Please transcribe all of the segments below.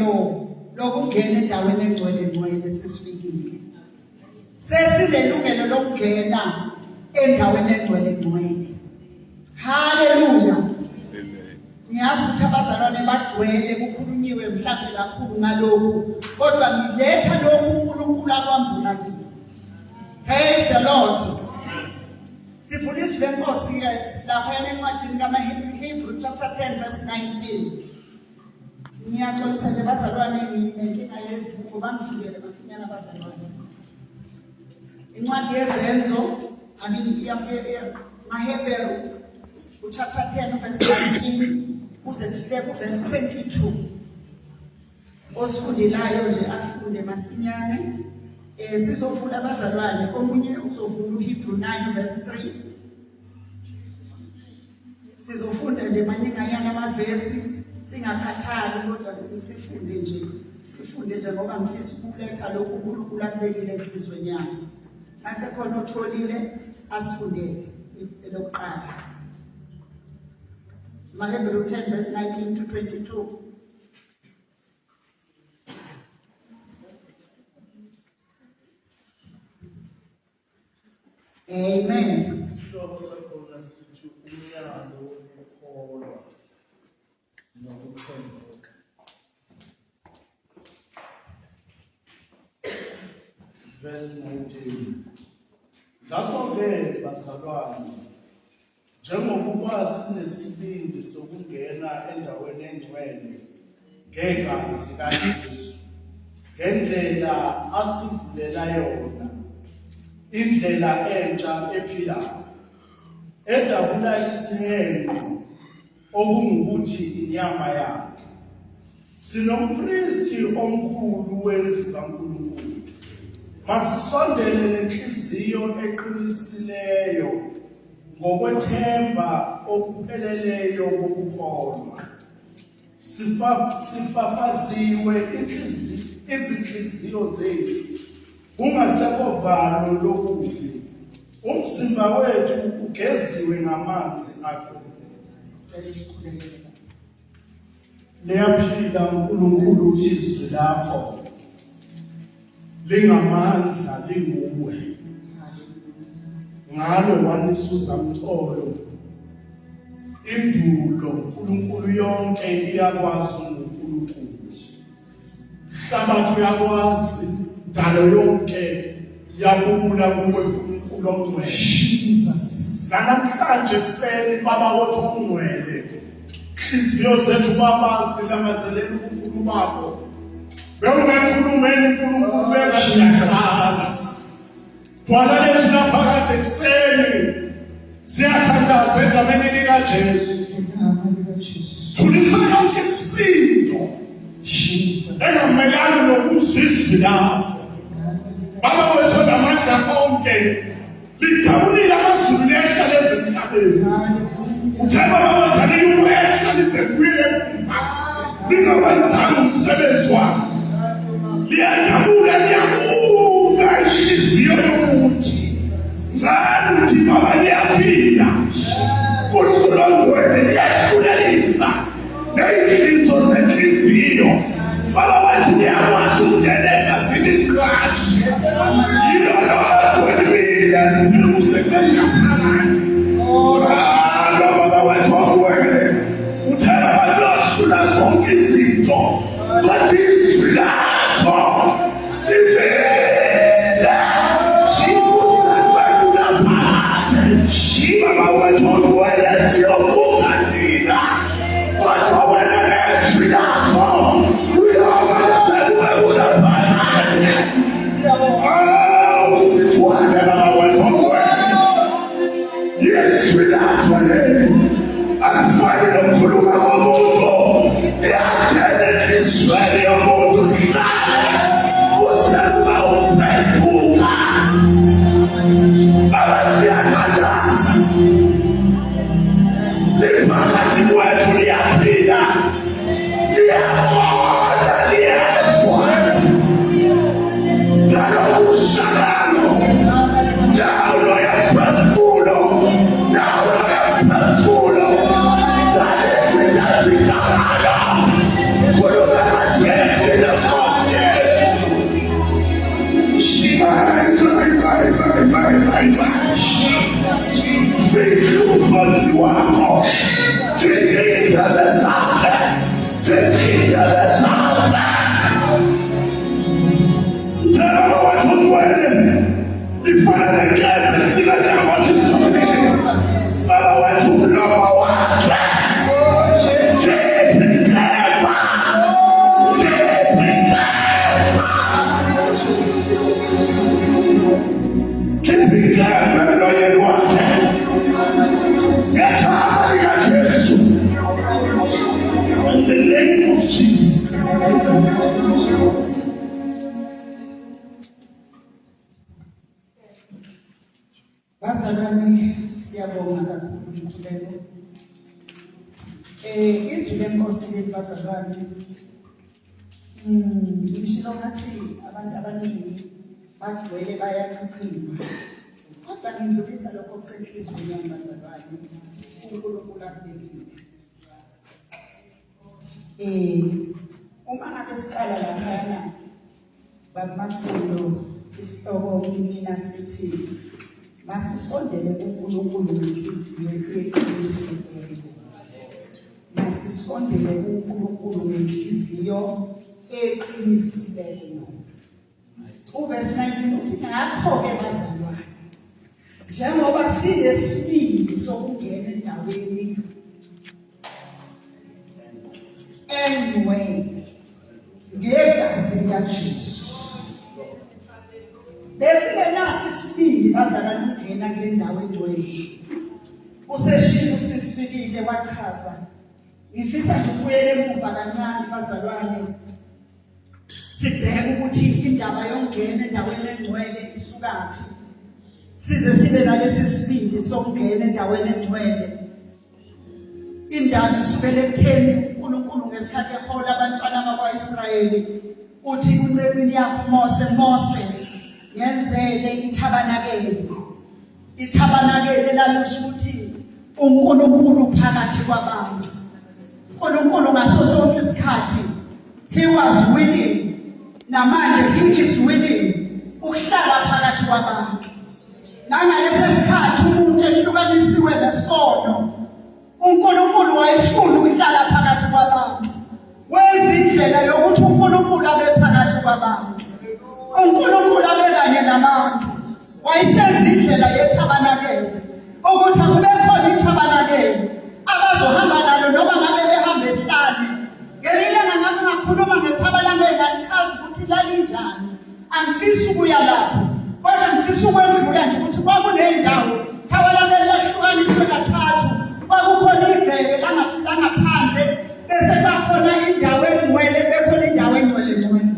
Sinelungelo lokungena endaweni engcwele ngcwele sisifikile. Sesinelungelo lokungena endaweni engcwele ngcwele. Haleluya. Amen. Ngiyazi ukuthi abazalwane bagcwele kukhulunyiwe mhlawumbe kakhulu ngalokhu kodwa ngiletha lokhu uNkulunkulu akwambula kimi. Praise the Lord. Sifuna izwi lenkosi ke lapha encwadini kaMahebrew chapter 10 verse 19. Ngiyaxolisa nje bazalwane nginenkinga yezibuko bangifundele masinyana bazalwane. Incwadi yezenzo I mean maHebheru uchapter 10 verse 19 kuze kufike kuverse 22. Osifundelayo nje afunde masinyane. Eh sizofunda abazalwane omunye uzovula uHebrew 9 verse 3. Sizofunda nje maninganyana amavesi singakhathali kodwa sifunde nje sifunde nje ngoba ngifisa ukuletha lokhu uNkulunkulu akubekile enhlizweni yami. Mase khona otholile asifundele elokuqala. MaHebrew 10 verse 19 to 22. Amen. Isihloko sakhona sithi umyalo wokukholwa nokuthembeka. Verse 19. Ngakho-ke bazalwane, Njengokuba sinesibindi sokungena endaweni engcwele ngegazi likaJesu, ngendlela asivulela yona, indlela entsha ephilayo, edabula isihenqo okungukuthi inyama yakhe. Sinompristi omkhulu wendlu kaNkulunkulu. Masisondele nenhliziyo eqinisileyo ngokwethemba okupheleleyo kokukholwa. Sifafaziwe izinhliziyo zethu kungasekho valo lokubi. Umzimba wethu ugeziwe ngamanzi akho. Cela usikhulekele. Liyaphila uNkulunkulu izwi lakho lingamandla linguwe ngalo wanisa uzamcolo indulo uNkulunkulu yonke iyakwazi uNkulunkulu hlabathi uyakwazi dalo yonke yabubula kuwe uNkulunkulu ongcwele Jesus namhlanje ekuseni baba wethu ongcwele Inhliziyo zethu baba zilangazelela ubukhulu bakho. Bewungekhulumeni uNkulunkulu bengasiyaqala. Dwala lethu laphakathi ekuseni siyathandaza egameni likaJesu. Thulisa yonke imisindo engamelana nokuzwa izwi lakho. Baba wethu onamandla onke Lidabulile amazulu lehla lezemhlabeni. Uthe baba wethu liyukwehla lize kubuyele emuva. Lingawenzanga umsebenzi wakhe. Liyadabula liyabuka inhliziyo yomuntu. Ngani uthi baba liyaphila. Nkulunkulu ongcwele liyahlulelisa. Ney'nhlinzo zenhliziyo baba wathi liyakwazi ukungena egazini liqashe yilo lodwa elimile liphila kuze kube naphakade ngalo baba wethu ongcwele uthe baba liyohlula zonke izinto kodwa izwi lakho limele kuze kube kunaphakade baba wethu ongcwele siyobuka thina kodwa wena nezwi lakho uyoba sekube kunaphakade awu sithwale baba wethu ongcwele yizwi lakho leli alifani nokukhuluma komuntu liyangena enhliziyweni yomuntu hlale kuze kuba uphenduka baba siyathandaza liphakathi kwethu liyaphila liyabona liyezwa njalo njalo yamphefumulo njalo yamphefumulo njalo izinto ezinjalo khuluma kaJesu. Izindebe zakhe. Njengoba wethu ongcwele lifana nenkemba esika nhlangothi zombili. Baba wethu umlomo wakhe. Khipha inkemba. Khipha inkemba. Khipha inkemba emlonyeni wakhe. Ngegama likaJesu. In the name of Jesus Christ. Bazalwane siyabonga kakhulu umkhuleko. Izwi lenkosi leli bazalwane. Ngishilo ngathi abantu abaningi bagcwele bayachichima. Kodwa ngidlulisa lokho okusenhliziyweni yami bazalwane. uNkulunkulu akubekile. Uma ngabe siqala laphayana baMasondo isihloko kimina sithi masisondele kuNkulunkulu ngenhliziyo eqinisileyo. Masisondele kuNkulunkulu ngenhliziyo eqinisileyo. Uverse 19 uthi ngakho-ke bazalwane njengoba sinesibindi sokungena endaweni engcwele ngegazi likaJesu. Besingenaso isibindi bazalwane ukungena kule ndawo engcwele. Useshilo usisifikile wachaza. Ngifisa nje ukubuyela emuva kancane bazalwane. Sibheke ukuthi indaba yokungena endaweni engcwele isukaphi. Size sibe nalesi sibindi sokungena endaweni engcwele. Indaba isukela ekutheni uNkulunkulu ngesikhathi ehola abantwana bakwa-Israyeli uthi kuncekwini yakho uMose, Mose ngenzele ithabanakeli. Ithabanakeli lalisho ukuthi uNkulunkulu phakathi kwabantu. uNkulunkulu ngaso sonke isikhathi he was willing namanje he is willing ukuhlala phakathi kwabantu. Nangalesi sikhathi umuntu ehlukanisiwe nesono, uNkulunkulu wayefuna ukuhlala phakathi kwabantu. Wenza indlela yokuthi uNkulunkulu abe phakathi kwabantu. uNkulunkulu abe kanye nabantu. Wayesenza indlela yethabanakele ukuthi akube khona ithabanakele abazohamba nalo noma ngabe behamba ehlane. Ngelinye ilanga ngake ngakhuluma ngethabanakele ngalichaza ukuthi lalinjani. Angifisi ukuya lapho kodwa ngifisa ukwedlula nje ukuthi kwakuney'ndawo thabalakele lahlukaniswe kathathu kwakukhona igceke langaphandle bese bakhona indawo engcwele bekhona indawo engcwele ngcwele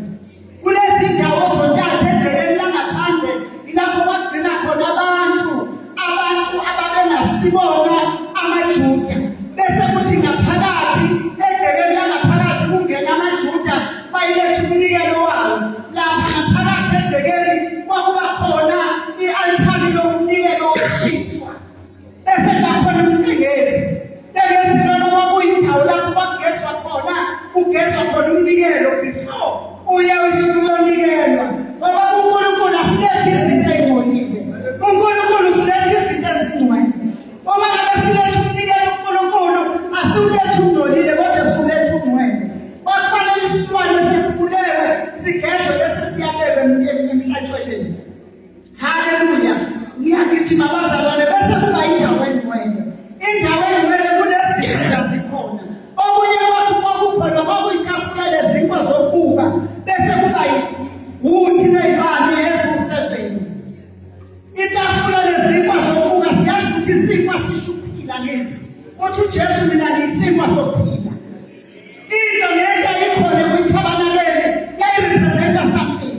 kulezi ndawo zontathu egcekeni langaphandle ilapho kwagcina khona abantu abantu ababengasibona amaJuda bese kuthi ngaphakathi egcekeni langaphakathi kungena amaJuda bayiletha umnikelo wawo lapha ngaphakathi egcekeni kwakuba khona i-althari lomnikelo wokushiswa bese kuba khona umcengezi cengezi lona kwakuyindawo lapho kwakugezwa khona kugezwa khona umnikelo before uye uyonikelwa ngoba uNkulunkulu asilethi izinto ey'ngcolile uNkulunkulu siletha izinto ezingcwele uma ngabe siletha umnikelo uNkulunkulu asiwulethi ungcolile kodwa siwuletha ungcwele kwakufanele isilwane sesibulewe sigezwe bese siyabekwa emhlatshelweni Haleluya. Ngiyagijima bazalwane bese kuba indawo engcwele. Indawo engcwele kunezinto ezazikhona. Okunye kwakho kwakukhona kwakuyitafula lezinkwa zokubuka bese kuba wuthi ley'bani eziwu-seven. Itafula lezinkwa zokubuka siyazi ukuthi isinkwa sisho ukuphila ngithi. Uthi uJesu mina ngiyisinkwa sokuphila. Into nento ayikhona kwithabanakele yayirepresenta something.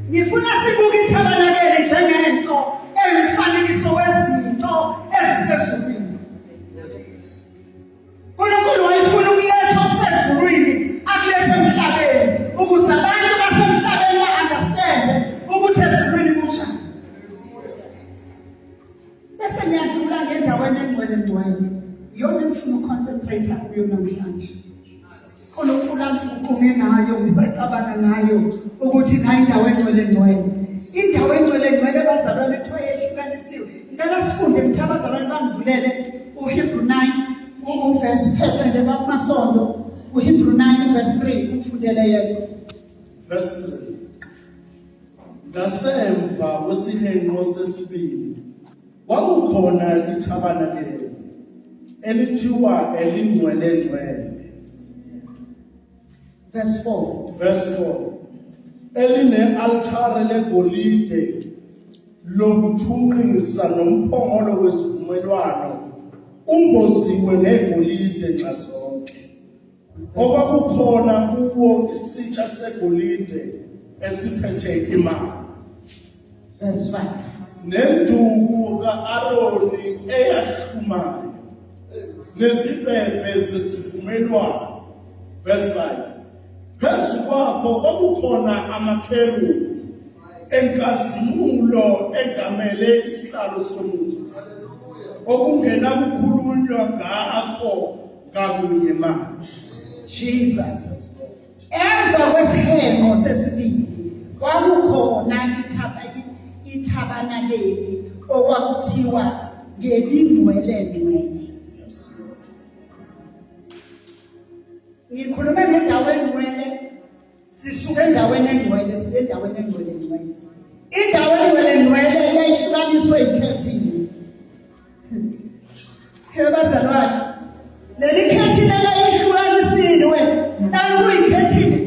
Ngifuna sibuke ithabanakele njengento ewumfanekiso wezinto ezisezulwini. uNkulunkulu wayefuna ukuletha okusezulwini akulethe emhlabeni ukuze abantu basemhlabeni ba-understande ukuthi ezulwini kunjani. Bese ngiyadlula ngendaweni engcwele ngcwele. Iyona engifuna ukuconcentrate kuyo namhlanje. uNkulunkulu angiguquke ngayo ngisacabanga ngayo ukuthi nayi indawo engcwele ngcwele. Indawo engcwele ngcwele bazalwane kuthiwa yehlukanisiwe. Ngicela sifunde ngithi abazalwane bangivulele uHebrew 9 uverse phela nje bakumasondo. uHebrew 9 verse 3 umfundele yena. Verse 3. Ngasemva kwesihenqo sesibili kwakukhona ithabanakele elithiwa elingcwele ngcwele. Verse 4. Verse 4. Eline-altare legolide lokuthunqisa nomphongolo wesivumelwano umboziwe ngegolide nxazonke. Okwakukhona kuwo isitsha segolide esiphethe imali. Verse 5. Nenduku ka-Aroni eyahlumayo nezibhebhe zesivumelwano. Verse 5. Phezu kwakho kwakukhona amakherubi enkazimulo engamele isihlalo somusa okungenakukhulunywa ngakho ngakunye manje. Jesus. Emva kwesihenqo sesibili kwakukhona ithabanakeli okwakuthiwa ngelingcwele ngcwele. Ngikhulume ngendawo engcwele, sisuke endaweni engcwele siye endaweni engcwele ngcwele. Indawo engcwele ngcwele yayihlukaniswe yikhethini. Ke bazalwane, leli khethini elayihlukanisile lalikuyikhethini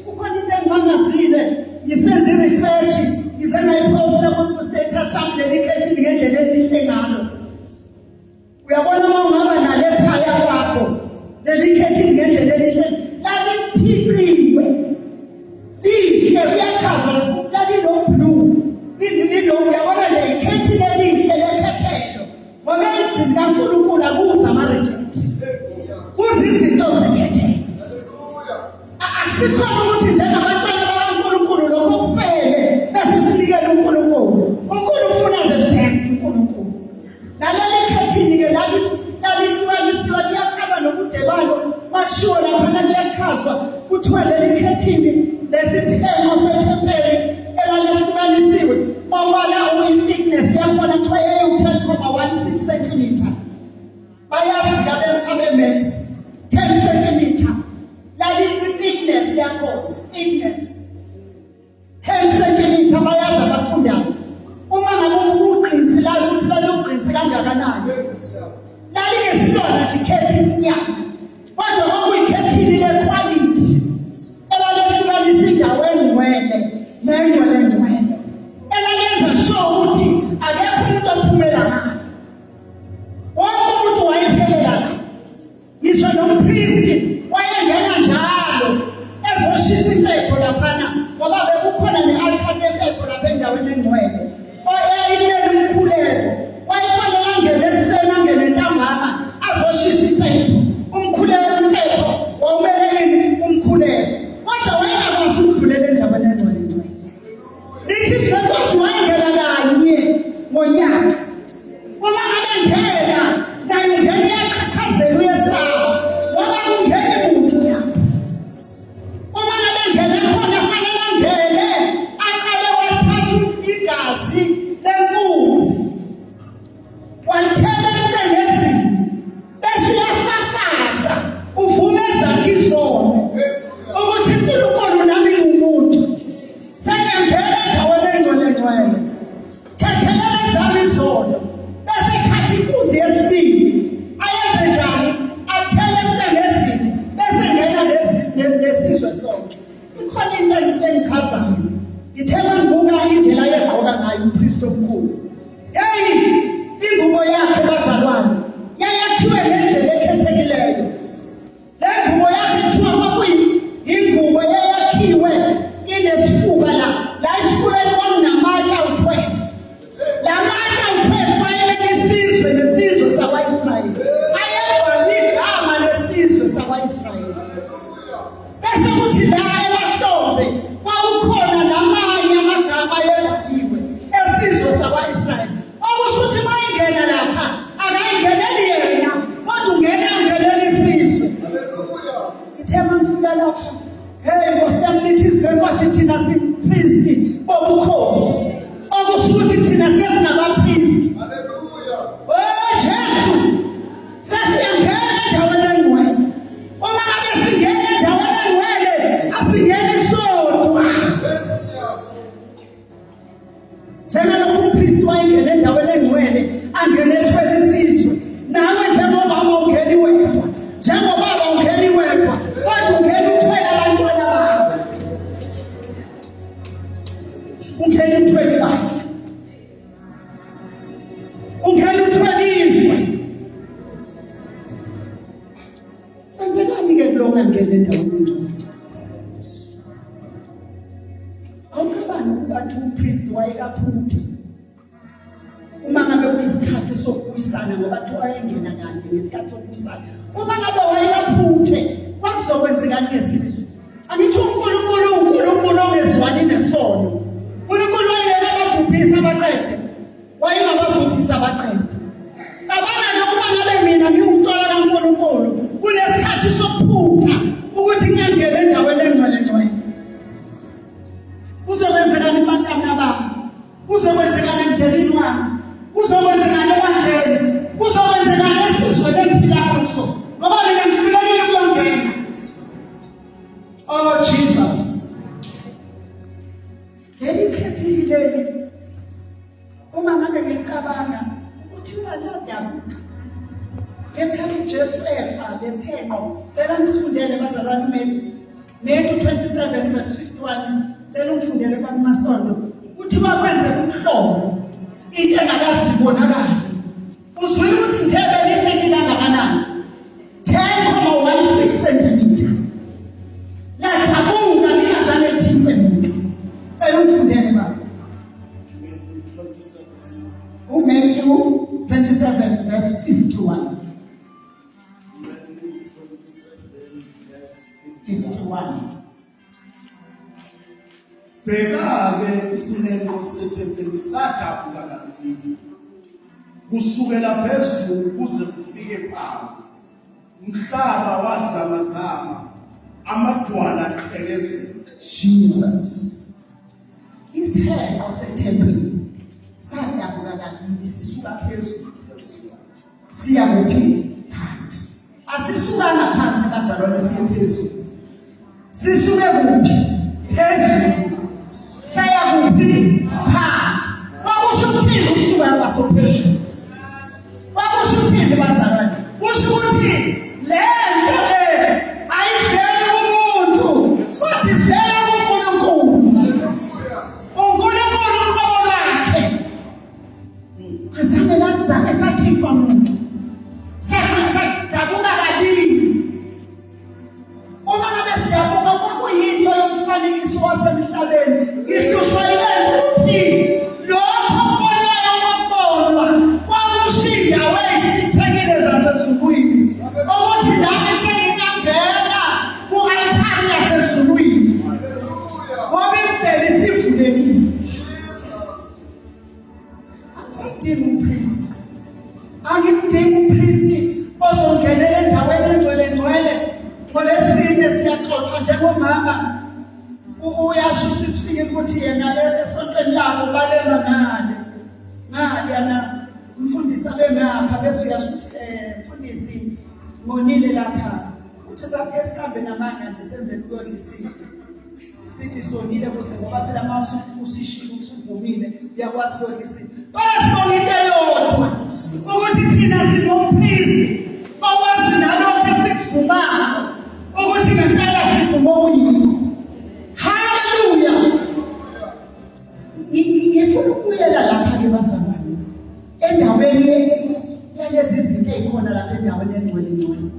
kukhona into engimangazile ngisenza i-research ngize ngayiphosta ku-status sami leli khethini ngendlela elihle ngalo. Uyabona uma ungaba nale ekhaya kwakho leli khethini ngendlela elihle laliphiciwe lihle kuyachazwa lalino-blue lino uyabona nje ikhethini elihle lekhethelo ngoba endlini kaNkulunkulu akuza ama-reject kuza izinto zekhethelo Asikhona ukuthi njengabantwana bakaNkulunkulu lokho okusele bese sinikela uNkulunkulu. UNkulunkulu ufuna the best uNkulunkulu. Naleli khethini-ke lalihlukanisiwe kuyakhalwa nobude balo kwashiwo laphana kuyachazwa kuthiwa leli khethini lesi sihenqo sethempeli elalihlukanisiwe mawubala i-thickness yakhona kuthiwa yayiwu-10,16 centimeter bayazi abe-maths 10 centimeter lali-thickness yakhona thickness 10 centimeter bayazi abafundayo uma ngabe ugqinsi lalo ukuthi lalugqinsi kangakanani lalingesilona nje ikhethi inyanga kodwa kwakuyikhethini lekhwalithi elalehlukanisa indawo engcwele nengcwele ngcwele elalenza sure ukuthi akekho umuntu ophumela ngalo Wonke umuntu wayephelela la. Ngisho nompristi wayengena njalo ezoshisa impepho laphana ngoba bekukhona ne-altar yempepho lapha endaweni engcwele. Eyayimele umkhuleko. Wayefanele angene ekuseni angene ntambama azoshisa impepho. Umkhuleko impepho wawumele ini umkhuleko. Kodwa wayengakwazi ukudlulela endaweni engcwele ngcwele. Lithi izinkosi wayengena kanye ngonyaka. Uma ngabe ngena naye ungena uyaqhaqhazela uyesaba ngoba kungeni muntu lapho. Uma ngabe ngena khona fanele angene aqale wathatha igazi lenkunzi walithela emcengezini bese uyafafaza uvume ezakhe izono ukuthi uNkulunkulu nami ngumuntu sengiyangena endaweni engcwele ngcwele thethelela ezami izono bese ethatha inkunzi yesibili ayenze njani athele emcengezini bese ngena nesizwe sonke ikhona into engichazayo ngithe mangibuka indlela ayegqoka ngayo umpristi omkhulu Hey, ingubo yakhe bazalwane yayakhiwe ngendlela ekhethekileyo. Le ngubo yakhe kuthiwa kwakuyingubo yayakhiwe inesifuba la. La esifubeni kwakunamatshe awu-12. La matshe awu-12 ayemele isizwe nesizwe sakwa-Israyeli. Ayebhalwe igama lesizwe sakwa-Israyeli. Bese kuthi la emahlombe kwakukhona namanye amagama ayebhaliwe esizwe sakwa-Israyeli. Okusho ukuthi uma ingena lapha akayingeneli yena kodwa ungena ungenela isizwe. Ngithe uma ngifika lapha, hey Nkosi yami lithi izwi lenkosi thina sipristi bobukhosi. Okusho ukuthi thina sesingabapristi. Oh Jesu! Sesiyangena endaweni engcwele. Uma ngabe ngoba kuthiwa umpristi wayekaphuthe uma ngabe kuyisikhathi sokubuyisana ngoba kuthiwa wayengena kade ngesikhathi sokubuyisana uma ngabe wayekaphuthe kwakuzokwenzekani ngesizwe angithi uNkulunkulu uNkulunkulu ongezwani nesono uNkulunkulu wayengeke ababhubhise abaqede wayengababhubhisa abaqede cabanga-ke uma ngabe mina ngiwumntwana kaNkulunkulu kunesikhathi sokuphutha ukuthi ngingangena endaweni engcwele ngcwele kuzokwenzekani kubantwana bami kuzokwenzekani emndenini wami kuzokwenzekani ebandleni kuzokwenzekani esizweni engiphila kuso ngoba mina ngihlulekile ukuyongena oh Jesus leli khethini leli uma ngabe ngicabanga ukuthi liyadabuka ngesikhathi uJesu efa lesihenqo cela nisifundele bazalwane uMatthew Matthew 27 verse 51 cela ungifundele kwakumasonto uthi bakwenzeka umhlolo into engakazi ibonakale uzwile ukuthi ngithebe litheki kangakanani 10.16 centimeter ladabuka lingazange lithintwe muntu cela ungifundele baba uMatthew 27 verse 51 51 Bheka-ke isihenqo sethempeli sadabuka kabili kusukela phezulu kuze kufike phansi. Umhlaba wazamazama, amadwala aqhekezeka. Jesus isihenqo sethempeli sadabuka kabili sisuka phezulu siya kuphi phansi asisukanga phansi bazalwane siye phezulu sisuke kuphi phezulu saya kuphi phansi kwakusho ukuthini ukusuka kwasophezulu kwakusho ukuthini bazalwane kusho ukuthi le nto le ayiveli kumuntu kodwa ivela kuNkulunkulu uNkulunkulu uqobo lwakhe Azange zange sathintwa muntu. Sadabuka kabili. Uma ngabe sidabuka kwakuyinto yomfanekiso wasemhlabeni. Ngihlushwa yile nto ukuthi lokho okubonwayo kwakubonwa kwakusho indawo eyisithekile zasezulwini. Ukuthi nami sengingangena ku-altari yasezulwini. Ngoba indlela isivulekile. Angisadingi umpristi. Angimdingi umpristi ozongenela endaweni engcwele ngcwele. Ngolesine siyaxoxa njengomama uyasho sisifike ukuthi yena esontweni labo babema ngale ngale yana umfundisi abengapha bese uyasho ukuthi eh mfundisi ngonile lapha uthi sasike sihambe namanga nje senzele ukuyodla isidlo sithi sonile kuze ngoba phela uma usishilo usuvumile uyakwazi ukuyodla isidlo kodwa sibonga into eyodwa ukuthi thina sinompristi owazi nalokho esikuvumayo ukuthi ngempela sivuma okuyikho haleluya ngifuna ukubuyela lapha-ke bazalwane endaweni yalezi zinto ey'khona lapha endaweni engcwele ngcwele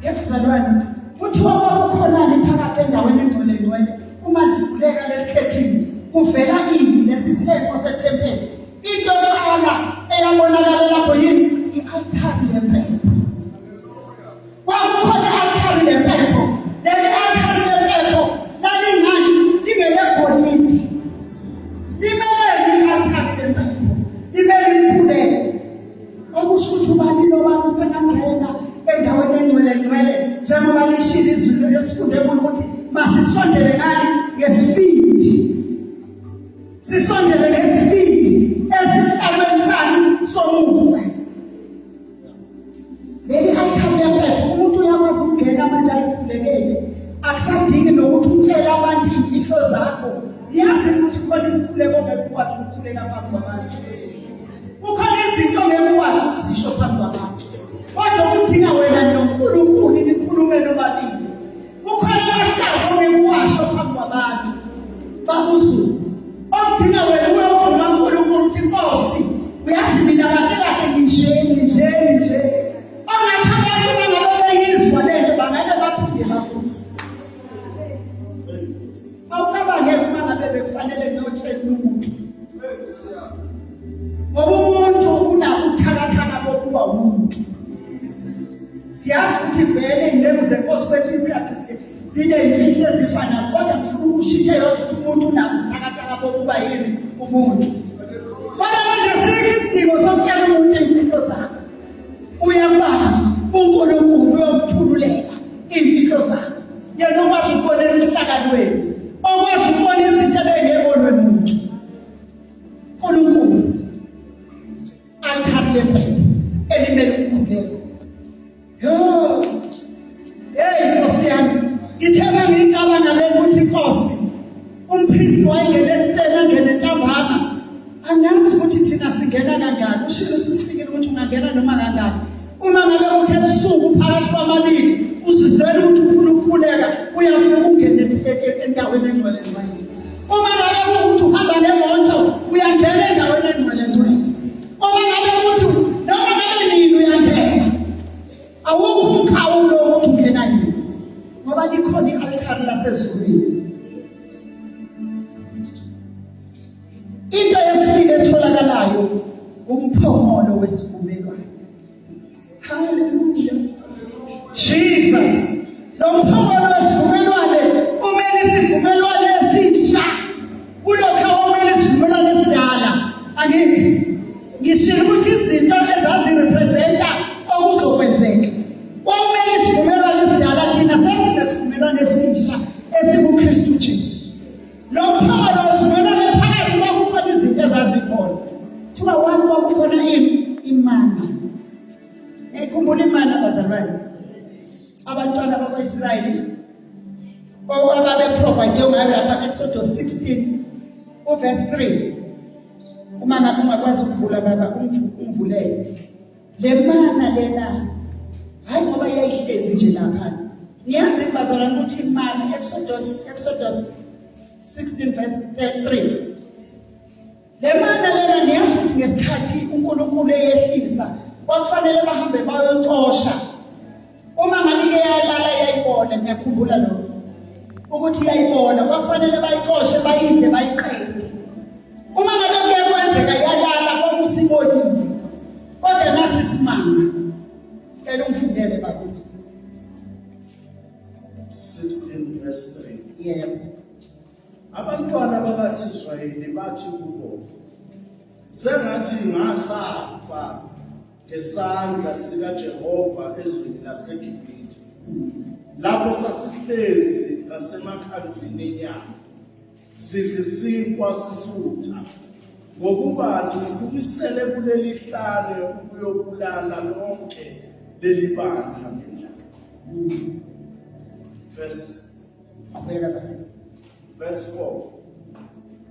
yebazalwane kuthiwa kwakukhonani phakathi endaweni engcwele ngcwele uma livuleka leli khethini kuvela ini lesi sihenqo sethempeli into yokuqala eyabonakala lapho yini i-altari lempepho Kwakukhona i-altari lempepho. Leli altari lempepho lalingani lingelegolide. Limeleni i-altari lempepho? Limele imikhuleko. Okusho ukuthi ubani nobani usengangena endaweni engcwele ngcwele njengoba lishilo izulu esifunde kulo ukuthi masisondele ngani ngesibindi. Sisondele ngesibindi esihlalweni sani somusa. Leli altar lempepho umuntu uyakwazi ukungena manje ayikhulekele. Akusadingi nokuthi utshele abantu iy'mfihlo zakho. Yazi ukuthi khona imikhuleko ongeke ukwazi ukukhuleka phambi kwabantu. Kukhona izinto ongeke ukwazi ukuzisho phambi kwabantu. Kodwa kudinga wena noNkulunkulu nikhulume nobabili. Kukhona amahlazo ongeke uwasho phambi kwabantu. Babuzulu. Okudinga wena uyovuma uNkulunkulu ukuthi Nkosi uyazi mina kahle kahle nginje nginje nginje. Ongathi abantu mangabe beyizwa lento bangeke baphinde bakuzwe. Awucabange uma ngabe bekufanele ngiyotshela umuntu. Ngoba umuntu unakuthakathaka bokuba umuntu. Siyazi ukuthi vele iy'nceku zenkosi kwesinye isikhathi ziney'mfihlo ezifanayo kodwa ngifuna ukushintsha yodwa ukuthi umuntu unakuthakathaka bokuba yini umuntu. Kodwa manje sikho isidingo sokutshela umuntu iy'mfihlo zakhe. Uyabamba uNkulunkulu uyomthululela iy'mfihlo zakho. Yena okwazi ukubona emfihlakalweni, okwazi ukubona izinto ebengebonwe muntu. uNkulunkulu alithari lempepho elimele umkhuleko. Yo! Hey Nkosi yami, ngithe mangicabanga le ukuthi Nkosi umpristi wayengena ekuseni angene ntambama angazi ukuthi thina singena kangaki ushilo sisifikile ukuthi ungangena noma kangaki uma ngabe uthi ebusuku phakathi kwamabili uzizwela ukuthi ufuna ukukhuleka uyavuka ungene endaweni engcwele ngcwele uma ngabe kuwukuthi uhamba ngemoto uyangena endaweni engcwele ngcwele uma ngabe ukuthi noma ngabe nini uyangena awukho umkhawulo wokuthi ungena nini ngoba likhona i-altari lasezulwini Into yesibili etholakalayo umphongolo wesivumelwano. Hallelujah. Jesus. Lo mphongolo wesivumelwano umele isivumelwano esisha. Kulokho omele isivumelwano esidala. Angithi ngishilo ukuthi izinto ezazirepresenta okuzokwenzeka. Kwakumele isivumelwano esidala thina sesinesivumelwano esisha esikuKristu Jesu. Lo mphakalo wesivumelwano phakathi kwakukhona izinto ezazikhona. Kuthiwa one kwakukhona ini? Imana. Ngikhumbula imana bazalwane. Abantwana bakwa-Israyeli ababe-provide ngayo lapha Exodus 16 uverse 3. Uma ngabe ungakwazi ukuvula baba umvulele. Le mana lena hayi ngoba yayihlezi nje lapha. Niyazi bazalwane ukuthi imana Exodus Exodus 16 verse 3. Le mana lena niyazi ukuthi ngesikhathi uNkulunkulu eyehlisa kwakufanele bahambe bayoxosha. Uma ngabe ike yalala yayibona ngiyakhumbula lokho. Ukuthi yayibona kwakufanele bayixoshe bayidle bayiqede. Uma ngabe kuye kwenzeka yalala kwakusibolile. Kodwa nasi isimanga. Cela ungifundele bakuzo. 16 verse 3. Yebo. Abantwana baka-Israyeli bathi kubo, sengathi ngasafa ngesandla sikaJehova ezweni laseGibhithe, lapho sasihlezi ngasemakhanzini enyama, sidla isinkwa sisutha, ngokuba nisiphumisele kuleli hlane ukuyobulala lonke leli bandla ngendlala. Verse Qhubeka baba. Verse 4.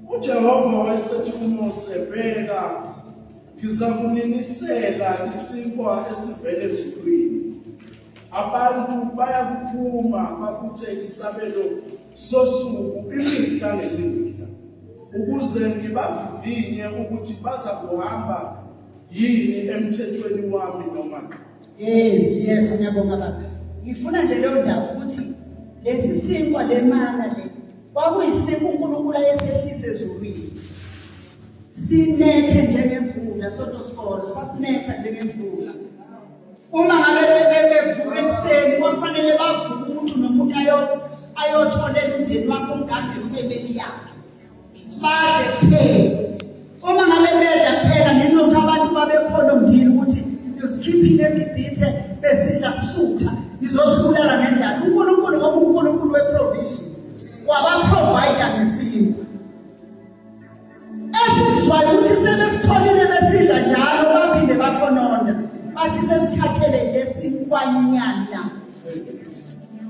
UJehova wayesethi kuMose, bheka ngizakuninisela isinkwa esivela ezulwini. Abantu bayakuphuma babuthe isabelo sosuku imihla ngemihla, ukuze ngibavivinye ukuthi bazakuhamba yini emthethweni wami noma qha. Yes, yes, ngiyabonga baba. Ngifuna nje leyo ndaba ukuthi lesi sinkwa lemana le kwakuyisinkwa uNkulunkulu ayesehlise ezulwini. Sinethe njengemvula sonto sikolo sasinetha njengemvula. Uma ngabe bevuka ekuseni kwakufanele bavuke umuntu nomuntu ayotholela umndeni wakhe umgade family yakhe. Badle kuphela. Uma ngabe bedla kuphela ngenxa yokuthi abantu babekhona omndini ukuthi usikhiphile eGibhithe besidla sutha nizosibulala ngendlala. UNkulunkulu ngoba uNkulunkulu we-provision wabaprovide ngesinkwa. Esizwayo ukuthi sebesitholile besidla njalo baphinde bakhononda bathi sesikhathele lesinkwanyana.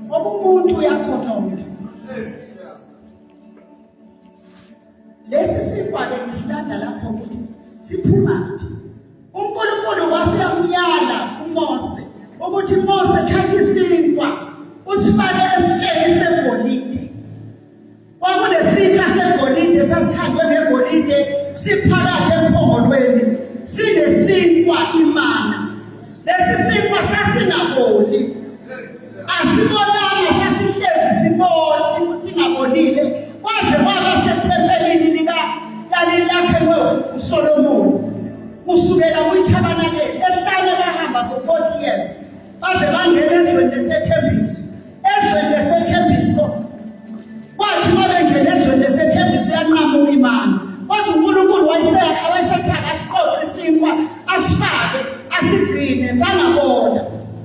Ngoba umuntu uyakhononda. Lesi sinkwa-ke ngisilanda lapho ukuthi siphumaphi. UNkulunkulu waseyamyala uMose ukuthi Mose thatha isinkwa usifake esitsheni segolide. Kwakunesitsha segolide sasikhandwe ngegolide siphakathi emphongolweni sinesinkwa imana. Lesi sinkwa sasingaboli. Asibolanga sasihlezi sibona singabolile kwaze kwaba sethempelini.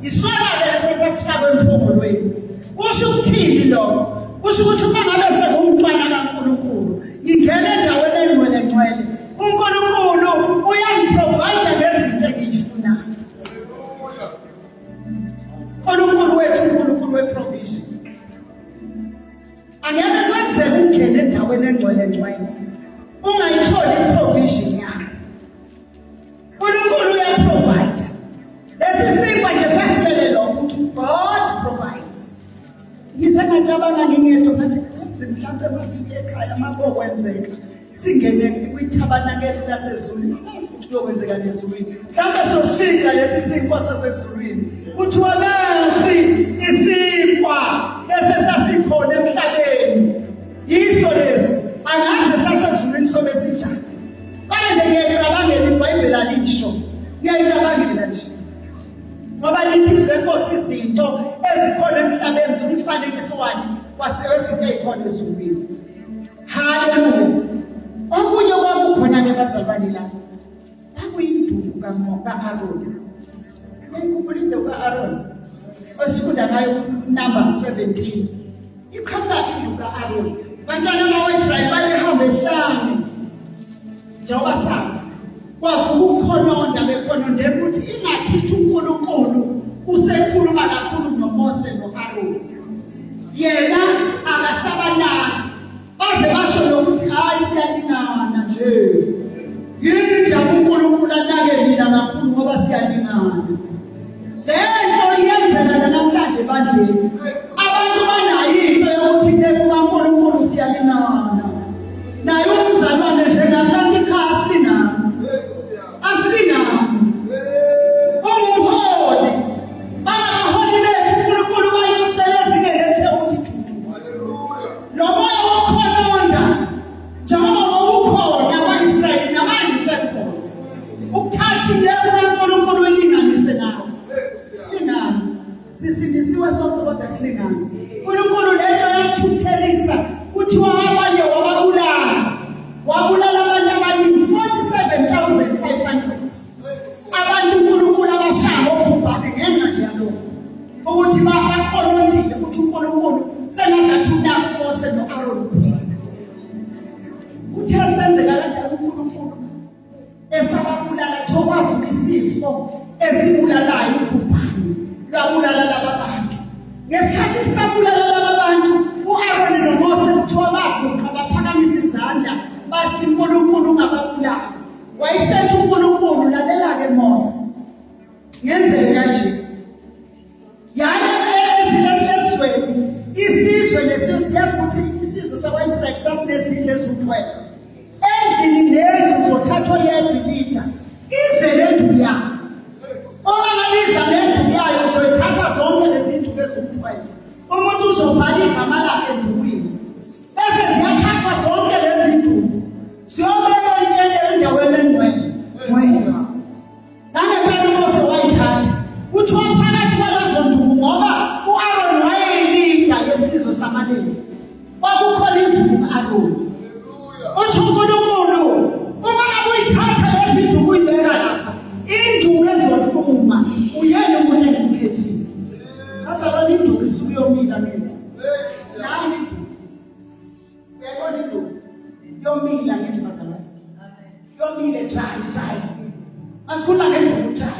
Isona-ke lesi esasifakwe emphongolweni. Kusho ukuthini lokho? Kusho ukuthi uma ngabe sengumntwana kaNkulunkulu, ngingena endaweni engcwele ngcwele, uNkulunkulu uyangiprovide ngezinto engiyifunayo. uNkulunkulu wethu uNkulunkulu weprovision. Angeke kwenzeke ungene endaweni engcwele ngcwele ungayitholi iprovision yakho. uNkulunkulu uyaprovide. Lesi sinkwa nje sasimele lokho ukuthi God provides. Ngize ngacabanga ngingedwa ngathi kazi mhlawumbe masifike ekhaya makokwenzeka singene kwithabanakele lasezulwini angazi ukuthi kuyokwenzeka nezulwini mhlawumbe siyosifica lesi sinkwa sasezulwini kuthiwa nasi isinkwa lesi sasikhona emhlabeni yiso lesi angazi sasezulwini sobe sinjani Kodwa nje ngiyayicabangela iBhayibheli alisho. Ngiyayicabangela nje. Ngoba lithi izwi lenkosi izinto ezikhona emhlabeni zumfanekiso wani wasewezinto ezikhona ezulwini. Haleluya. Okunye kwakukhona ke bazalwane la. Kwakuyinduku ka-Aroni. Ngikhumbula induku ka-Aroni. Osifunda ngayo number 17. Iqhamuka induku ka-Aroni. Bantwana bakwa-Israyeli babehamba ehlane. Njengoba sazi, kwavuka ukukhononda bekhonondela ukuthi ingathithi uNkulunkulu usekhuluma kakhulu noMose no-Aroni. Yena akasabanaki. Baze basho nokuthi hayi siyalingana nje. Yini njalo uNkulunkulu anake mina kakhulu ngoba siyalingana. Le nto iyenzeka namhlanje ebandleni. Abantu banayo into yokuthi ke kukaNkulunkulu siyalingana. Naye umzalwane njengami kanti cha asilingani. Asilingani. Ungumholi. Bangabaholi bethu uNkulunkulu bayisele ezingeni elithe ukuthi thuthu. Lo moya wokukhononda njengoba wawukhona kwa-Israyeli namanje usekhona. Ukuthatha into kaNkulunkulu uyilinganise nawe. Silingane. Sisindisiwe sonke kodwa silingane. uNkulunkulu lento yamthukuthelisa kuthiwa abanye wababulala. Wabulala abantu abaningi 47500. Abantu uNkulunkulu abashaya ngobhubhane ngenxa nje yalokho. Ukuthi bakhonondile ukuthi uNkulunkulu sengazathi unako uMose no-Aaron kuphela. Uthe senzeka kanjalo uNkulunkulu esababulala kuthiwa kwavuka isifo esibulalayo ubhubhane lwabulala laba bantu ngesikhathi kusabulala laba bantu u-aroni nomose kuthiwa baguqa baphakamisa izandla bathi unkulunkulu ungababulali wayesethi unkulunkulu lalela-ke mose ngenzele kanje Yani ezweni isizwe nesizwe siyazi ukuthi isizwe sakwa-Israyeli sasinezindlu eziwu-12 endlini nendlu uzothathwa yedwa ilida ize nendlu yayo uma ngabiza nendlu yayo uzoyithatha zonke lezi ndlu eziwu-12 umuntu uzobhala igama lakhe endukwini bese ziyathathwa zonke lezi nduku ziyobekwa intente endaweni engcwele ngcwele Nangempela uMose wayithatha. Kuthiwa phakathi kwalezo nduku ngoba u-Aroni wayeyinida yesizwe samaLevi. Kwakukhona induku ka-Aroni. Uthi uNkulunkulu uma ngabe uyithatha lezi nduku uyibeka lapha, induku ezohluma uyena umuntu engimkhethile. Bazalwane induku isuke yomila ngithi. Nami induku. Uyayibona induku? Yomila ngithi bazalwane. Yomile dry dry. Masikhuluma ngenduku dry.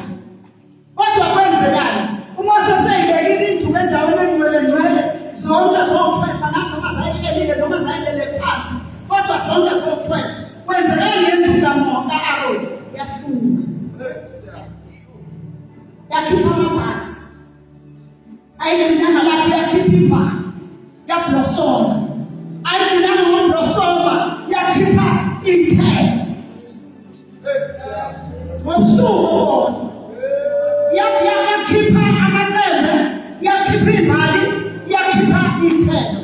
Kodwa kwenzekani? UMose seyibekile induku endaweni engcwele ngcwele zonke zowu-12 angazi noma zayihlelile noma zayilele phansi kodwa zonke zowu-12 kwenzekani ngenduku ka-Aroni yahluma yakhipha amabhansi Ayigcinanga lapho yakhipha imbali yablosoma. Ayigcinanga ngokublosoma yakhipha iy'thelo. Ngobusuku obona. Yakhipha amacembe, yakhipha imbali, yakhipha iy'thelo.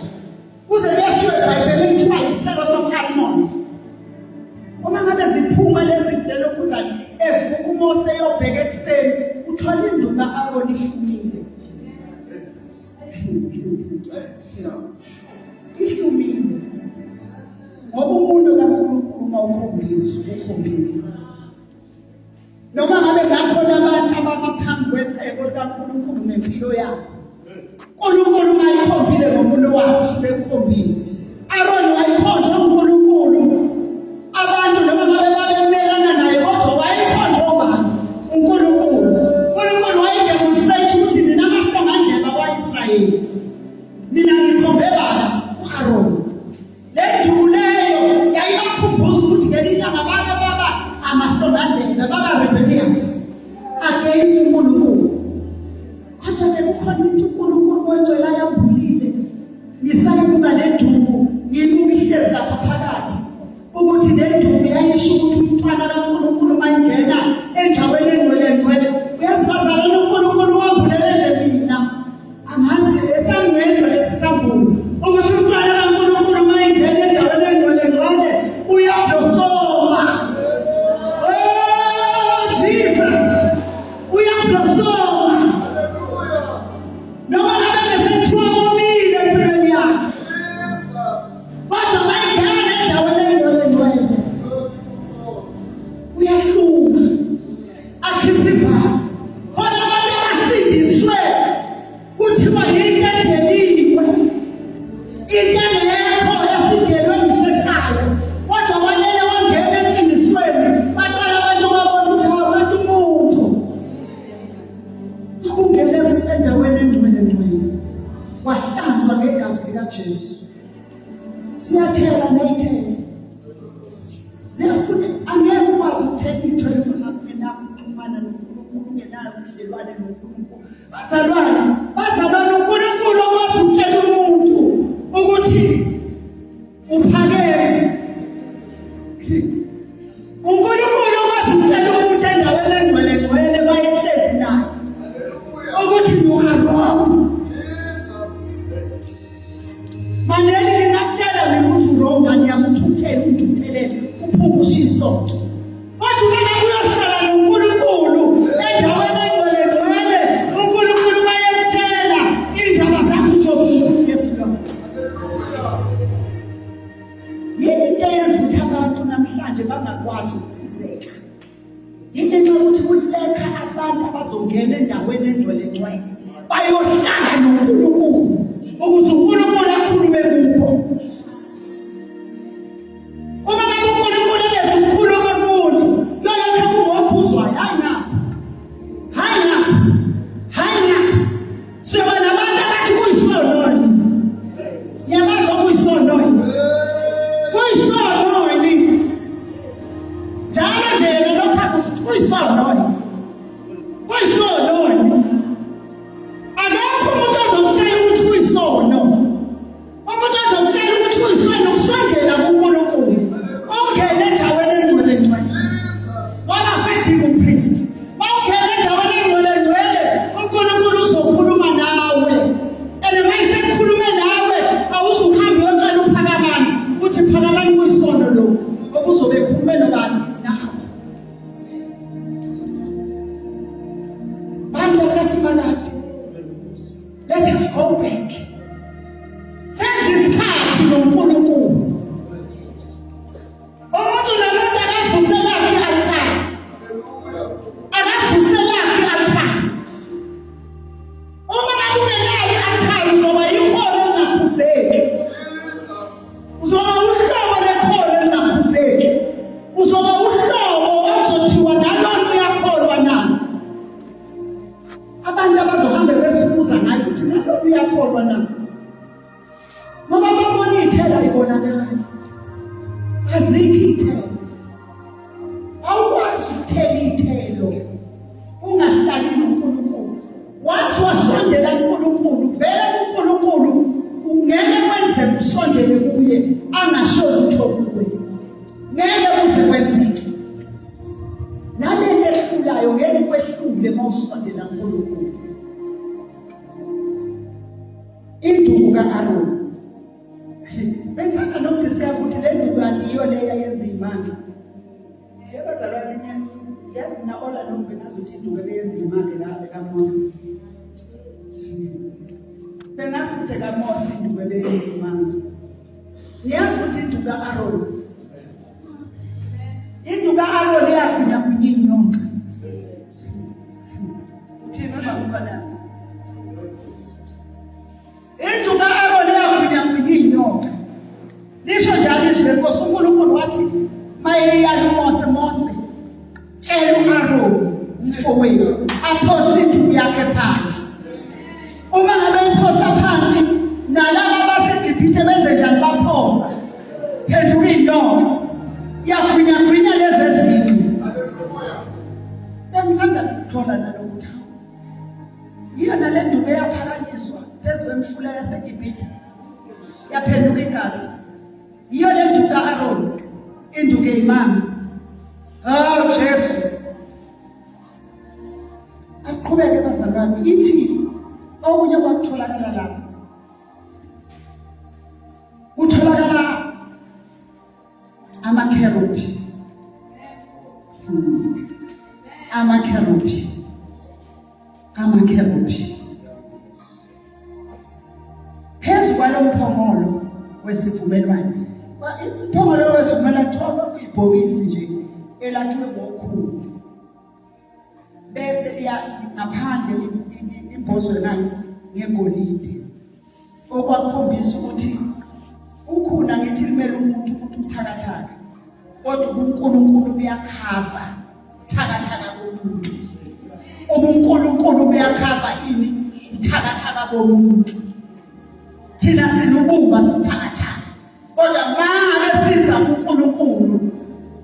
Kuze kuyashiwo eBhayibhelini kuthiwa isithelo som-almond. Uma ngabe ziphuma lezi lelokhuzane evuka uMose eyobheka ekuseni uthola induku ka-Aroni ihlumile. Ihlumile. Ngoba umuntu kaNkulunkulu uma ukhombiwe usuke ukhombile. Noma ngabe ngakhona abantu abamaphambi kwecebo likaNkulunkulu ngempilo yakho. uNkulunkulu mayikhombile ngomuntu wakhe usuke ekukhombile. Aaron wayikhonjwa uNkulunkulu. Abantu noma ngabe babemelana naye kodwa wayekhonjwa ubani? uNkulunkulu. uNkulunkulu wayedemonstrate ukuthi nina mahlongandlebe akwa-Israyeli. Mina ngikhombe bani? U-Aaron. Le nduku leyo yayibakhumbuza ukuthi ngelinye ilanga bake baba amahlongandlebe, baba rebellious against uNkulunkulu. Kodwa-ke kukhona into uNkulunkulu wengcwele ayambulile. Ngisayibuka le nduku, ngiyibuka ihlezi lapha phakathi ukuthi le nduku yayisho ukuthi umntwana kaNkulunkulu uma ingena endaweni engcwele ngcwele uyazi bazalwane uNkulunkulu wambulele nje mina angazi esangedwa lesi sambulo ukuthi umntwana kaNkulunkulu uma ingena endaweni engcwele ngcwele uyadosoma oh Jesus uyadosoma noma ngabe besethiwa komile empilweni yakhe kodwa mayingena endaweni engcwele ngcwele uyahluma akhiphe ibhadi khona abantu abasindiswe kuthiwa yinto edeliwe into engekho esidelwe ngisho ekhaya kodwa wanele wangena ensindisweni baqala abantu babona ukuthi awubantu umuntu ungene endaweni engcwele ngcwele wahlanzwa ngegazi likaJesu siyathela neyithela ziyafuna angeke ukwazi ukuthenga into engenakuxhumana noNkulunkulu ungenayo ubudlelwane noNkulunkulu bazalwane bazalwane uNkulunkulu okwazi ukutshela umuntu ukuthi uphakeme uNkulunkulu okwazi ukutshela umuntu endaweni engcwele ngcwele bayehlezi naye ukuthi you are wrong Maneli ngingakutshela mina ukuthi wrong ngani yami uthukuthele ungithukuthelele uphume ushiye isonto. Kodwa uma ngabe uyohlala noNkulunkulu endaweni engcwele ngcwele uNkulunkulu bayekutshela iy'ndaba zakho uzovuma ukuthi yes Lord. Yini into eyenza ukuthi abantu namhlanje bangakwazi ukukhuzeka? Yingenxa yokuthi kulekha abantu abazongena endaweni engcwele ngcwele bayohlala noNkulunkulu ukuze uNkulunkulu akhulume kubo. Uma ngabe uNkulunkulu ebezokhuluma kumuntu lolokho kungokhuzwayo hayi ngapha hayi ngapha hayi ngapha siyoba nabantu abathi kuyisono niyamazi okuyisono kuyisono njalo nje yena lokhu akusithi kuyisono kuyisono akekho umuntu ozokutshela ukuthi kuyisono umuntu ozokutshela ukuthi kuyisono kusondela kuNkulunkulu ungene endaweni engcwele ngcwele waba usedinga umpristi mawungena endaweni engcwele ngcwele uNkulunkulu uzokhuluma nawe and uma esekhulume nawe awuzuhambe uyotshela uphakamani ukuthi phakamani kuyisono lokhu okuzobe ekhulume nobani nawe bandla likaSimakade let us go back senze isikhathi noNkulunkulu umuntu nomuntu akavuse lakhe i-altare akavuse lakhe i-altare uma ngabe ungenayo i-altare uzoba yikhona elingakhuzeki uzoba uhlobo lekholo elingakhuzeki uzoba uhlobo okuzothiwa nalona uyakholwa na abantu abazohambe besibuza ngayo ukuthi nalona uyakholwa na ngoba babona iy'thelo ayibonakali azikho iy'thelo awukwazi ukuthela iy'thelo ungahlali noNkulunkulu wathi wasondela kuNkulunkulu vele kuNkulunkulu ungeke kwenzeke usondele kuye angasho lutho kuwe ngeke kuze kwenzeke nalento ehlulayo ngeke kwehlule uma usondela kuNkulunkulu Induku ka-Aroni. Benzana nokudiscover ukuthi le nduku kanti yiyo le yayenza iy'manga. Yebazalwane yazi mina all along bengazi ukuthi induku ebeyenza iy'manga ekaMose. Bengazi ukuthi ekaMose induku ebeyenza iy'manga. Niyazi ukuthi induku ka-Aroni. Induku ka-Aroni yagunyagunya iy'nyoka. Mkhwanazi? Indlu ka-Aroni yagwinyagwinya iy'nyoka. Lisho njalo izwi lenkosi uNkulunkulu wathi mayeyala uMose, Mose tshela u-Aroni umfowenu aphose induku yakhe phansi. Uma ngabe iphosa phansi nalaba baseGibhithe benze njani baphosa phenduka inyoka yagwinyagwinya lezi ezinye. Bengisanda kuthola nalokuthi iyona le nduku eyaphakanyiswa phezu kwemfula yaseGibhithe yaphenduka igazi. Yiyo le nduku ka-Aroni, induku eyimanga. Oh Jesu. Asiqhubeke bazalwane, ithi okunye kwakutholakala lapho. Kutholakala amakherubhi. Amakherubhi. Amakherubhi. Phezu kwalo mphongolo wesivumelwano. Umphongolo wesivumelwano kuthiwa kwakuyibhokisi nje elakhiwe ngokhulu. Bese liya ngaphandle limbozwe ngani ngegolide. Okwakhombisa ukuthi ukhuna ngithi limele umuntu ukuthi ubuthakathaka. Kodwa ubuNkulunkulu buyakhava ubuthakathaka bomuntu. UbuNkulunkulu buyakhava ini ubuthakathaka bomuntu. Thina silubumba sithakathaka. Kodwa mangabe siza kuNkulunkulu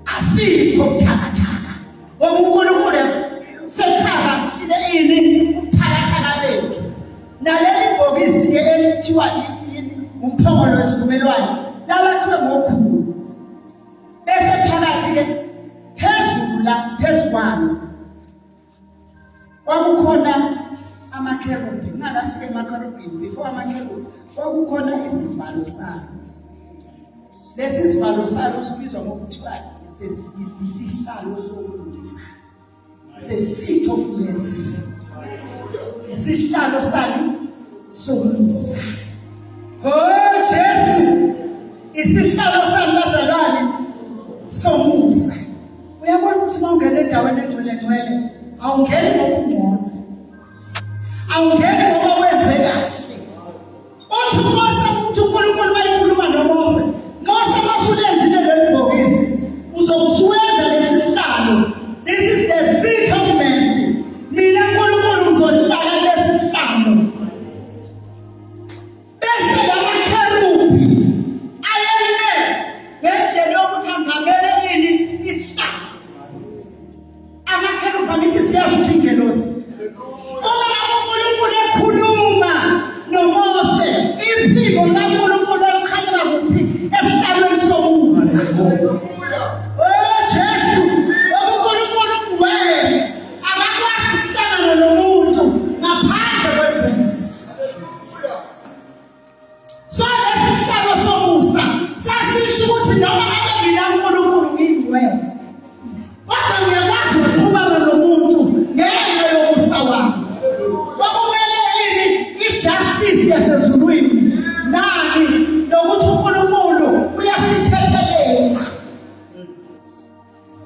asikho ubuthakathaka. Ngoba uNkulunkulu sekhava kushile ini ubuthakathaka bethu. Naleli bhokisi ke elithiwa umphongolo wesivumelwano lalakhiwe ngokhulu. Bese phakathi ke phezulu la phezu kwalo kwakukhona amakherubhi kungakafiki emakherubhini before amakherubhi kwakukhona isivalo salo lesi sivalo salo sibizwa ngokuthiwa isihlalo somusa the seat of mercy isihlalo sani somusa oh Jesu isihlalo sami bazalwane somusa uyabona ukuthi uma ungena endaweni engcwele ngcwele awungeni ngokungcono awungeni ngoba wenze kahle Uthi uMose ukuthi uNkulunkulu mayikhuluma noMose, Mose masulenzile leli bhokisi, uzokusuwenza lesi sihlalo. This is the seat of mercy. Mina uNkulunkulu ngizohlala kulesi sihlalo. Bese lamakherubhi ayeme ngendlela yokuthi angamele ini isihlalo. Amakherubhi angithi siyazi ukuthi ingelosi. Uma ngabe uNkulunkulu ekhuluma noMose, iphimbo likaNkulunkulu eliqhamuka kuphi? Esihlalweni somusa. Oh Jesu, uNkulunkulu ungcwele. Akakwazi ukuhlangana nomuntu ngaphandle kwegrace. So lesi sihlalo somusa sasisho ukuthi noma ngabe mina uNkulunkulu ngingcwele kodwa ngiyakwazi ukuxhumana nomuntu ngenxa yomusa wami. Kwakumele ini i-justice yasezulwini nani nokuthi uNkulunkulu uyasithethelela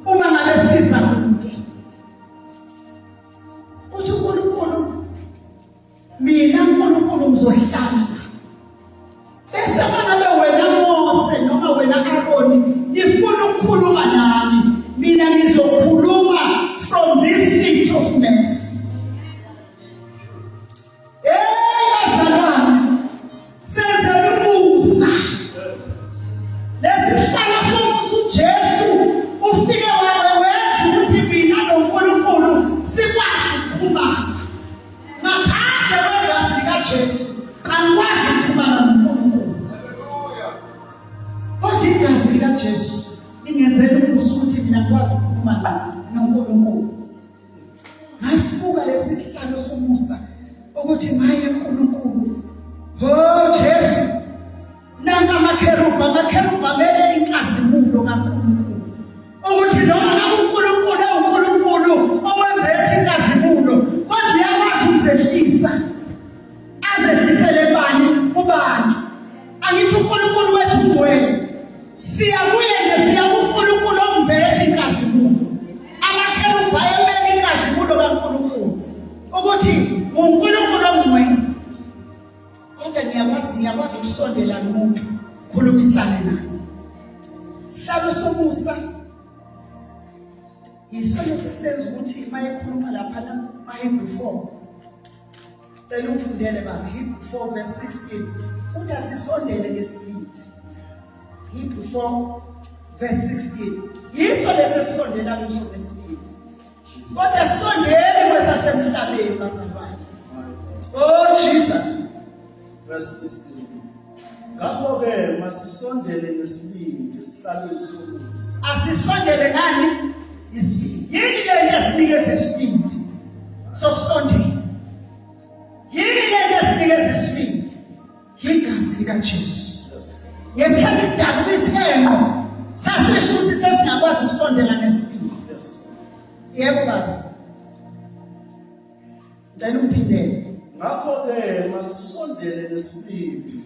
uma ngabe siza kuye. Uthi uNkulunkulu Mina uNkulunkulu ngizohlala bese mangabe wena Mose noma wena Aroni nifuna ukukhuluma nami mina ngizokhuluma from this seat of mercy. Hey bazalwane senzela umusa lesi sihlalo somusa uJesu ufike wenza ukuthi mina noNkulunkulu sikwazi ukuxhumana Ngaphandle kwegazi likaJesu angikwazi ukuxhumana noNkulunkulu. Kodwa igazi likaJesu lingenzela umusa ukuthi mina ngikwazi ukukhuluma ngqo noNkulunkulu. Ngasibuka lesi sihlalo somusa ukuthi maye uNkulunkulu. Oh Jesu, Nanka amakherubhi, amakherubhi amele inkazimulo kaNkulunkulu. Ukuthi noma ngabe uNkulunkulu ewuNkulunkulu owembethe inkazimulo, kodwa uyakwazi ukuzehlisa. Azehlisele bani kubantu. Angithi uNkulunkulu wethu ungcwele. Siya kuye nje siya kuNkulunkulu ombethe inkazimulo. Amakherubhi ayemele inkazimulo kaNkulunkulu. Ukuthi ukusondela kumuntu, khulumisane naye. Sihlalo somusa yisona esisenza ukuthi uma ekhuluma laphana maHebrew 4 cela ungifundele baba Hebrew 4 verse 16 uthi asisondele ngesibindi Hebrew 4 verse 16 yiso lesi esisondela kuso ngesibindi kodwa sisondele kwesasemhlabeni bazalwane. Oh Jesus. Verse 16. Ngakho-ke masisondele ngesibindi esihlalweni somusa. Asisondele ngani? Isibindi. Yini le nto esinikeza isibindi sokusondela? Yini le nto esinikeza isibindi? Yigazi likaJesu. Ngesikhathi kudabuka isihenqo sasisho ukuthi sesingakwazi ukusondela ngesibindi. Yebo baba. Ngicela ungiphindele. Ngakho-ke masisondele ngesibindi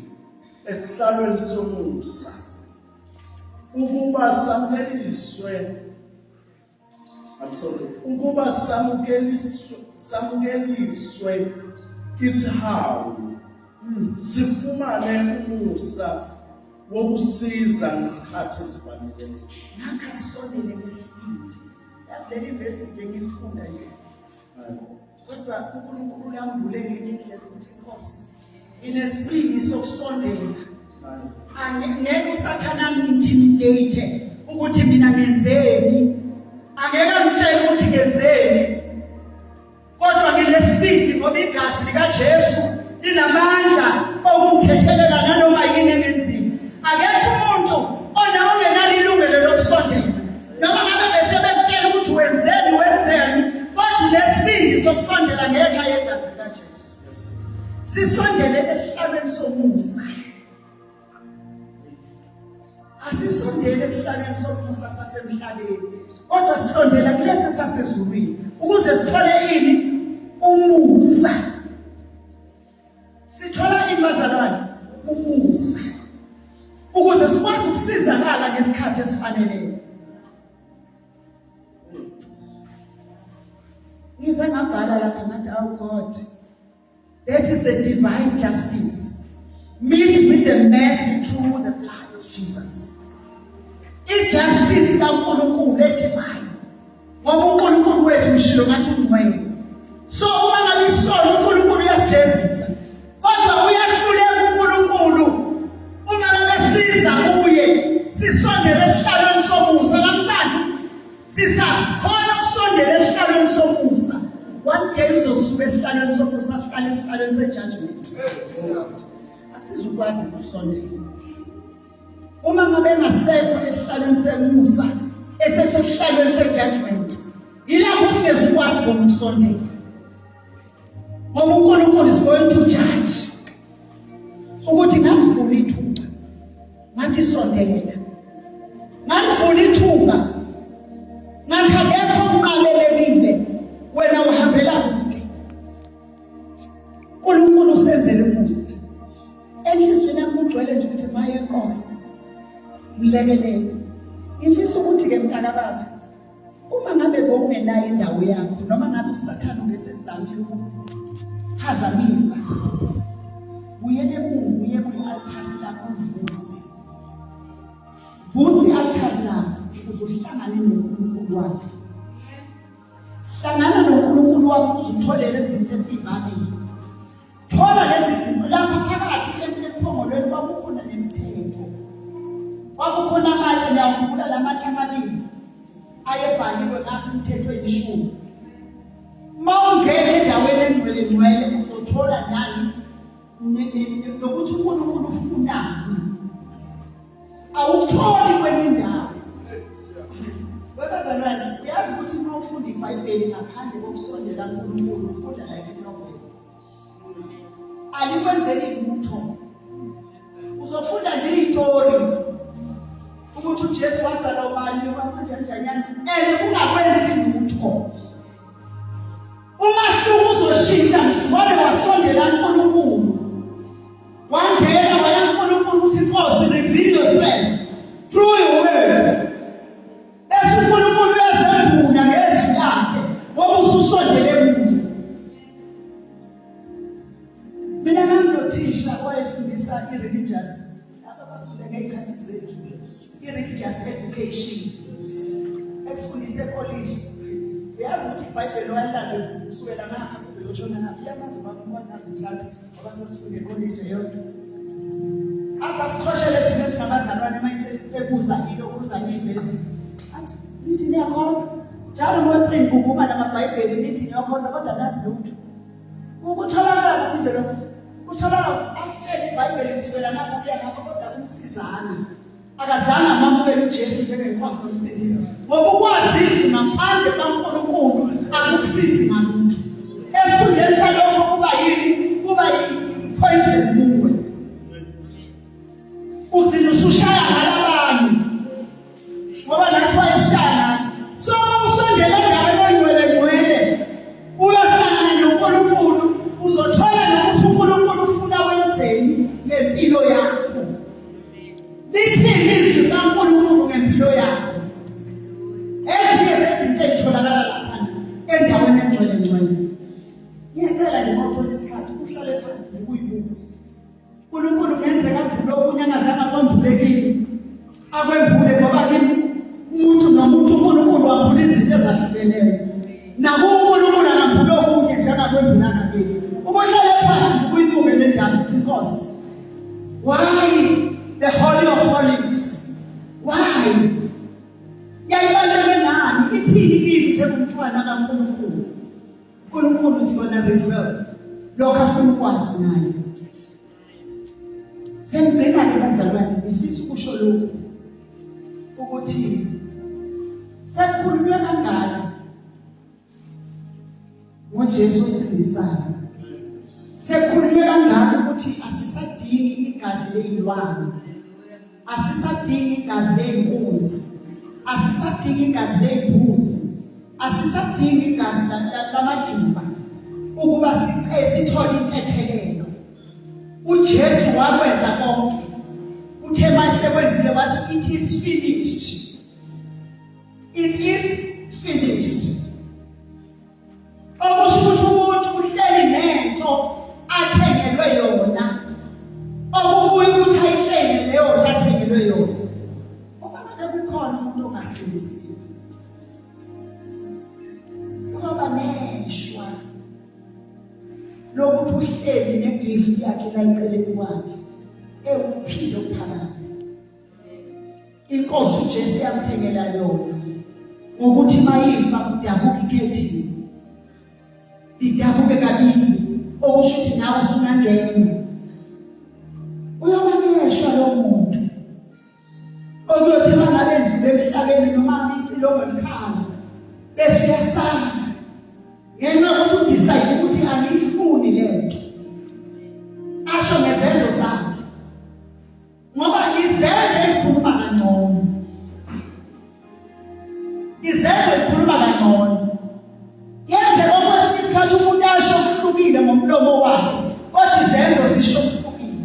esihlalweni somusa ukuba samukeliswe I'm sorry ukuba samukeliswe samukeliswe isihawu sifumane umusa wokusiza ngesikhathi esifaneleyo. Ngakho asisondele ngesibindi. Yazi leli vesi bengilifunda nje kodwa uNkulunkulu lambule ngenye indlela ukuthi inkosi inesibindi sokusondela angeke usathane angi-intimidate ukuthi mina ngenzeni angeke angitshele ukuthi ngenzeni kodwa nginesibindi ngoba igazi likaJesu linamandla okungithethelela nanoma yini engenziwa akekho umuntu onenalo ilungelo lokusondela noma ngabe besebekutshela ukuthi wenzeni wenzeni kodwa unesibindi sokusondela ngenxa yegazi likaJesu sisondele esihlalweni somusa asisondele esihlalweni somusa sasemhlabeni kodwa sisondela kulesi sasezulwini ukuze sithole ini umusa Sithola ini bazalwane? Umusa. Ukuze sikwazi ukusizakala ngesikhathi esifaneleyo. Ngize ngabhala lapha ngathi oh God that is the divine justice meet with the mercy through the blood of Jesus. I-justice kaNkulunkulu e-divine ngoba uNkulunkulu wethu ngishilo ngathi ungcwele so uma ngabe isono uNkulunkulu uyasijezisa kodwa uyahluleka uNkulunkulu uma ngabe siza kuye sisondele esihlalweni somusa namhlanje sisakhona ukusondela esihlalweni somusa one day uzosuka esihlalweni somusa sihlale esihlalweni se-judgment asizukwazi ukusondela uma ngabe engasekho esihlalweni semusa esesesihlalweni se-judgment yilapho singezukwazi khona ukusondela ngoba uNkulunkulu is going to judge ukuthi ngangivula ithuba ngathi sondela ngangivula ithuba ngathi akekho onqabelekile wena uhambela kude uNkulunkulu usenzele umusa enhliziyweni yami kugcwele nje ukuthi maye nkosi ngilekelele ngifisa ukuthi-ke mntakababa uma ngabe bowungenayo indawo yakho noma ngabe usathane ubesezamile ukuphazamisa buyele emuva uye kwi-altari lakho uvuse vusa i-altari lakho ukuze uhlangane nonkulunkulu wakho hlangana nonkulunkulu wakho ukuze uthole lezi zinto esiyibalile Thola lezi zinto lapha phakathi emphongolweni kwakukhona nemithetho. Kwakukhona amatshe ngiyakhumbula la matshe amabili ayebhaliwe ngapha imithetho eyishumi. Uma ungena endaweni engcwele ngcwele uzothola nani nokuthi uNkulunkulu ufunani. Awukutholi kwenye indawo. Webazalwane, uyazi ukuthi uma ufunda iBhayibheli ngaphandle kokusondela kuNkulunkulu ufunda like inovel. Alikwenzeli lutho. Uzofunda nje izitori ukuthi uJesu wazalwa ubani wamanjanjanyana and kungakwenzi lutho. Umahluko uzoshintsha mzukwane wasondela uNkulunkulu. Wangena waya kuNkulunkulu ukuthi Nkosi reveal yourself through your word. Bese uNkulunkulu uyazembula ngezwi lakhe ngoba ususondele kuye. Mina nganginothisha owayefundisa i-religious religious education esifundise ekolishi. Uyazi ukuthi iBhayibheli wayelazi kusukela ngapha kuze kuyoshona ngapha. Uyamazi ubaba uMkhwanazi mhlawumbe ngoba sasifunde ekolishi eyodwa. Asasiqhoshele thina esingabazalwane uma esebuza ilokuza ivesi. Athi nithi niyakholwa. Njalo ngo-3 niguguma namabhayibheli nithi niyokhonza kodwa nazi lutho. Ukutholakala kuphi nje lokho? Kutholakala asitshele iBhayibheli kusukela ngapha kuya ngapha kodwa kumsizanga. Akazange amamukele uJesu njengenkosi nomsindisi. Ngoba ukwazi izwi ngaphandle kukaNkulunkulu akukusizi ngalutho. Esikhundleni salokho kuba yini? Kuba poison kuwe. Ugcina usushaya ngalabanye. Ngoba nathi wayesishaya nani. So uma usondela endaweni oyingcwele ngcwele uyohlangana noNkulunkulu uzothola nokuthi uNkulunkulu ufuna wenzeni ngempilo yakho. Lithini izwi likaNkulunkulu ngempilo yakho? Ezinye zezinto ezitholakala lapha endaweni engcwele ngcwele. Ngiyacela nje uma uthola isikhathi uhlale phansi nje uyibuke. uNkulunkulu kungenzeka ambule okunye angazange akwembule kimi. Akwembule ngoba kimi umuntu nomuntu uNkulunkulu wambula izinto ezahlukeneyo. NakuNkulunkulu angambula okunye njengakwembulanga kimi. Ukuhlale phansi nje uyibuke le ndaba ukuthi Nkosi why the holy of holies why yayibaluleke ngani ithini kimi njengomntwana kaNkulunkulu uNkulunkulu is gonna reveal lokho afuna ukwazi ngaye sengigcina-ke bazalwane ngifisa ukusho lokhu ukuthi sekukhulunywe kangaka ngoJesu osindisayo. Sekukhulunywe kangaka ukuthi asisadingi igazi leyilwane, asisadingi igazi leyinkunzi, asisadingi igazi leyimbuzi, asisadingi igazi lamajuba ukuba sithole intethelelo. uJesu wakwenza konke. Uthe masekwenzile wathi it is finished. It is finished. Okusho ukuthi umuntu uhleli nento athengelwe yona. Okubuye ukuthi ayihlenge leyo nto athengelwe yona. Uma ngabe kukhona umuntu ongasindisiwe. Kuyoba neshwa lokuthi uhleli negift yakhe la eceleni kwakhe ewuphilo phakade. Inkosi uJesu yamthengela yona ngokuthi mayifa kudabuka ikhethini lidabuke kabili okusho ukuthi nawe usungangena uyoba neshwa lo muntu okuyothi uma ngabe ndlule emhlabeni noma icilongo likhala bese uyasala ngenxa yokuthi udecide ukuthi angiyifuni le nto asho ngezenzo zakhe ngoba izenzo ezikhuluma kangcono izenzo ezikhuluma kangcono yenzeka kwesinye isikhathi umuntu asho okuhlukile ngomlomo wakhe kodwa izenzo zisho okuhlukile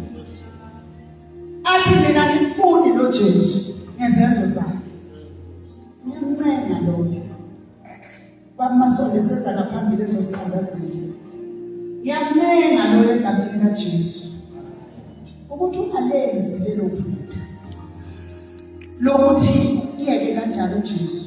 athi mina ngimfuni lo Jesu ngezenzo zakhe ngiyamncenga loyo Baba Masonde seza ngaphambili ezosithandazela. Ngiyamncenga loyo egameni kaJesu ukuthi ungalenzi lelo phutha lokuthi uyeke kanjalo uJesu.